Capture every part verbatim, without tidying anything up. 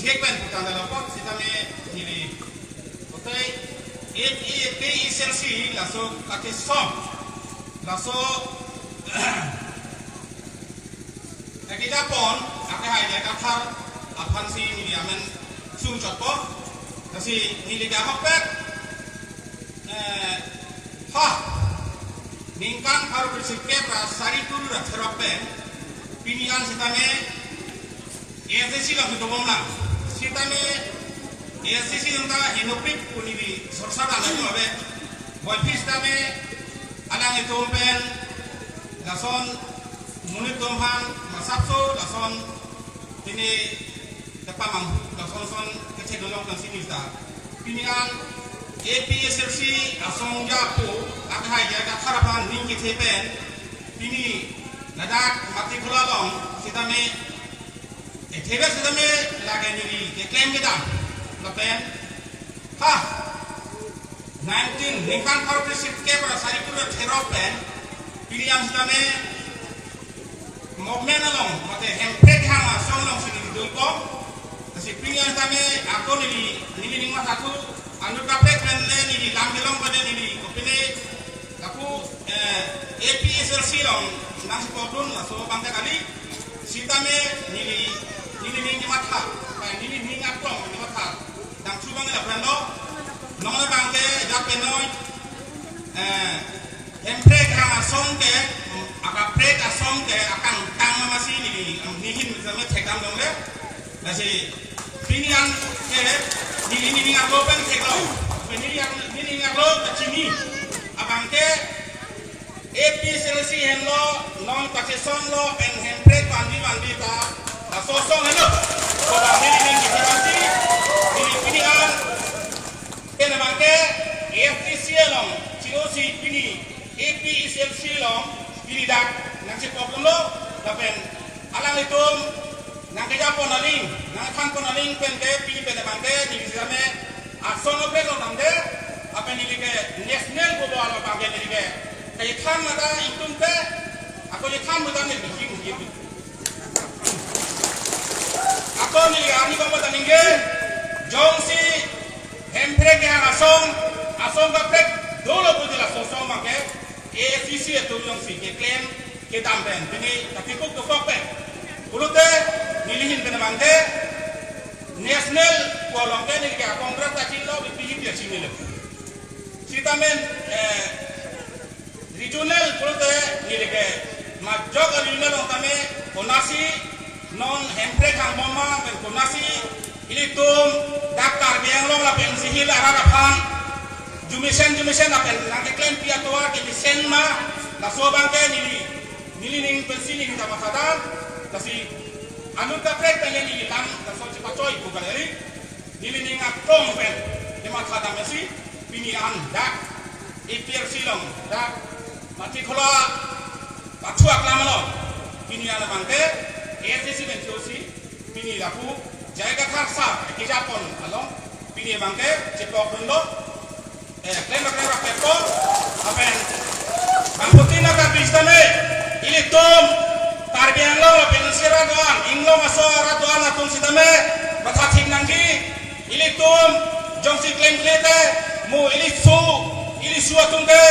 Kekben putang dalam pot sitame neli. Oke, A P A P S L C laso kachesong. Laso ekejapon, ake hai dia kathar, aphan si neli amen sung chotpo. Lasi neli dia hokpet. Eh, ha. Ningkan pharo kre sirkep ra sari kuri ra therok pen. Pini an sitame A S D C along kedo bomlang. Sitame A S D C along ta henopik pu neli sorsa dam lagi abe. Boy pis tame alanglitum pen lason monit atum aphan masapso lason pini tepamang lason son kecek dolong nang sini ta. Pini an A P S L C asong japo akhai ja kathar aphan ning kethe pen pini ladak Matikhola along sitame, eh, thebe sitame lake neli keklem kedam lapen ha nineteen ningkan pharo kre sirkep ra sari kuri ra therok pen pini an sitame movement along mate Hemprek Kehang asong along si neli dulko. Lasi pini an sitame ako neli neli ning mathathu anut kaprek pen le neli lam kelong pada neli kopine lapu, eh, A P S L C along nangchepokdun laso abang ke kali. Sitame neli neli ning kematha, eh, neli ning aklong kematha. Dang chu abang la brando. Non abang ke ja penoi, eh, Hemprek Kehang asong ke, akaprek asong ke akangtang masi neli, neli hin sitame thekdam longle. Lasi pini an ke neli neli ning arlo pen theklo. Neli ning ning arlo kachini abang ke A P S L C henlo, non kachesonglo pen Hemprek vanbi vanbi ta laso asong henlo. Koba neli ning kisi neli pini an pen abang ke A S D C along, C O C pini A P S L C along pini dak nangchepokdunlo lapen alanglitum nangkejapon aling, nangthanpon aling pen ke pini pen abang ke neli sitame asong aprek lo tangte, lapen neli ke national kobo alo abang ke neli ke. Kachethan mata ingtung ke, ako chethan mata neli bikin gitu. Ako neli ani bang mata ningke, jongsi Hemprek Kehang asong, asong kaprek dolo pu di laso asong abang ke, A S D C atum jongsi keklem kedam pen, pini tapi kuk kepok pen. Pulote neli hin pen abang ke national pu along ke neli ke Congress ta chinglo, B J P ta chinglelo. Sitame, eh, regional pulote neli ke majok a-regional along tame konasi non Hemprek Kehang bom ma pen konasi ilitum dak Karbi Anglong lapen Sihil arat aphan jumisen jumisen lapen nangkeklempi atovar kemesen ma, laso abang ke neli neli ning pensi neli ta mathadam, lasi anut kaprek pen neli lam laso chepachoi pu kali, neli ning aklong pen neli mathadam lasi pini an dak A P S L C along dak Matikhola pathu aklam along pini an abang ke A S D C pen C O C pini lapu J I Kathar sir ekejapon along pini abang ke chepokdunlo. Eh, klem klem rak pepo. Apen bangphutin nangkarbis tame ilitum Karbi Anglong lapen sira do-an, inglong aso arat do-an atum sitame mathathik nangji. Ilitum jongsi klemkle te mo ili su, ili su atum ke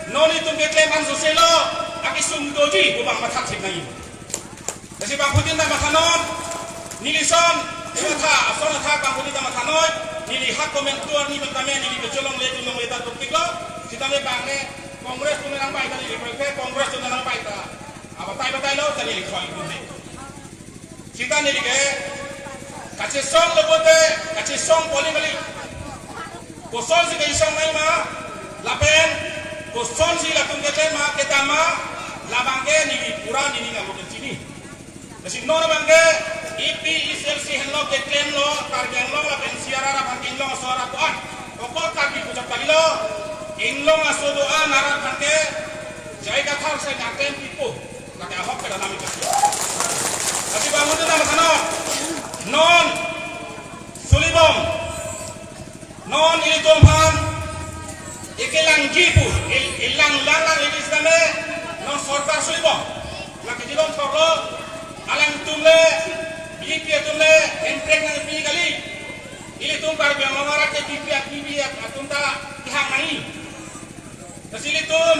non itum keklem an soselo akesung doji pu abang mathathik nangji. Lasi bangphutin ta mathanon, neli son, neli matha, son athak bangphutin ta mathanoi, neli hak komentu arni pen tame neli kecholongle cholongle ta dukpiklo, sitame bang ne Congress atum nangbai ta neli kroikre, Congress atum nangbai ta abatai batailo ta neli kroidunde. Sita neli ke kachesonglo pote, kachesong politically. Kosonsi kachesong nangji ma, lapen kosonsi latum keklem ma, kedam ma, labang ke neli pura neli ngamuk chini. Lasi non abang ke A P S L C henlo keklemlo, Karbi Anglong lapen sira arat aphan ke inglong aso arat do-an. Okor Karbi puchot kalilo, inglong aso do-an arat aphan ke J I Kathar sir nangklempipo. Lake ahok ke dalam itu. Lasi bangphutin ta mathanon, non sulibom, non ilitum aphan ekelangji pu, el-, elang lang lang ili sitame non sorkar sulibom. Lake jilon thorlo, alangtum le, B J P atum le, Hemprek nangpi kali. Ilitum Karbi Anglong arat ke B P F, B P F atum ta kehang nangji. Lasi ilitum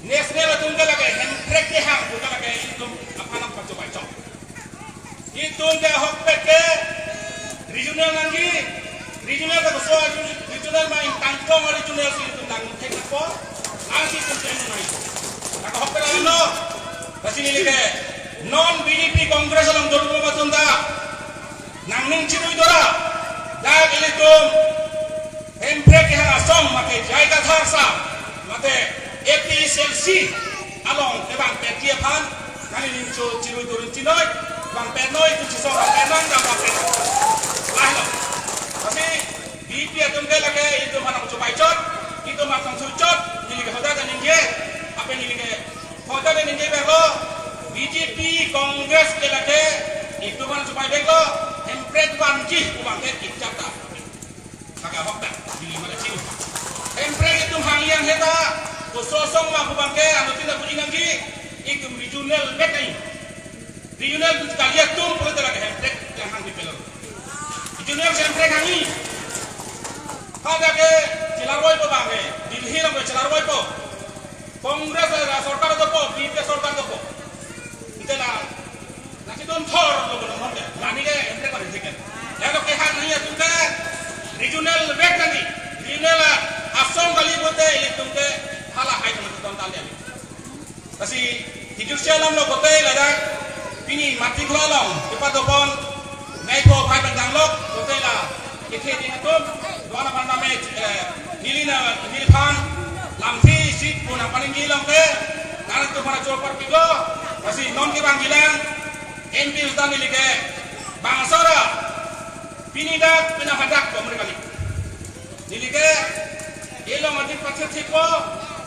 national atum ke lake hemprek kehang pu ta lake ilitum aphan nangpachobei chok. Itum ke ahokpet ke regional nangji, regional ke koso regional ma ingtangkong regional si itum nangthek nangpo, ansi itum ke nangji. Lake ahokpet alo, lasi neli ke non B J P Congress along dolo atum ta nangning chirui dora, dak ilitum Hemprek kehang asong mate J I Kathar sir, mate A P H L C along kevangpetji aphan, nangning cho chirui durin chinoi, vangpet noi, tu chisong vangpet nang, dam vangpet. Lahelo. Lasi B P atum ke lake itum aphan nangchobei chot, itum aphan nangsu chot, neli ke hoda ta ningje, ape neli ke hoda ta ningje bek lo, B J P Congress ke lake itum aphan nangchobei bek lo, Hemprek vanji pu abang ke kejap ta. Lake ahok ta, di mana chin. Hemprek itum hang yang heta, koso asong ma pu abang ke, anuttin ta pudin nangji, itum regional bek nangji. Regional kali atum pulote lake Hemprek kehang di pelo. Regional Hemprek hangji. Hadak ke chelarvoipo abang ke, Delhi along ke chelarvoipo. Congress la sorkar dopo, B J P sorkar dopo. Ante la, lasi don thor lo belum honte. Lani ke Hemprek pada tiket. Lalu kehang nangji atum ke regional bek nangji. Regional asong kali pulote ilitum ke hala hai teman tonton tali. Lasi hijur si alam lo kote ladak pini mati klo along kepadopon nai pho phai bendang lok kote la kethe ding atum doan aphan tame, eh, neli na neli aphan lamthe isi pun aphan ningje long ke nang atum aphan chopar piko. Lasi non kevangji lang M P utan neli ke bang asora pini dak pina hadak bomri kali. Neli ke elong adim pathet thipo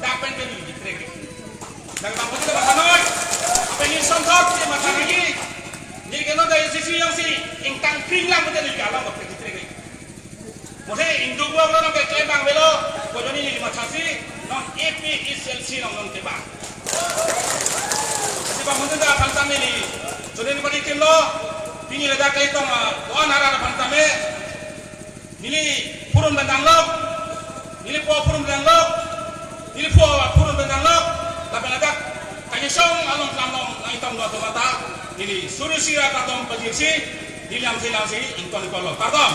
dak pen ke neli dikrek. Dak bang putih dak hanoi. Apa ini sonthot si matha lagi. Neli ke non dari sisi yang si ingtang kring lang betul neli ke alam bakal dikrek. Mode induk lo non ke klem bang avelo. Ko joni neli matha si non A P H L C along non ke bang. Lasi bang mungkin dak aphan tame neli. Joni neli padi tim lo. Pini ladak ke tong, ah, doan arat aphan tame. Neli purun bendang lok, neli po purun bendang lok, neli po purun bendang lok, lapen ladak kanyesong along klam long nang itum dua atum ta, neli suri sira kardom pajirsi, neli lamsi lamsi ingkon ingkon lo. Kardom.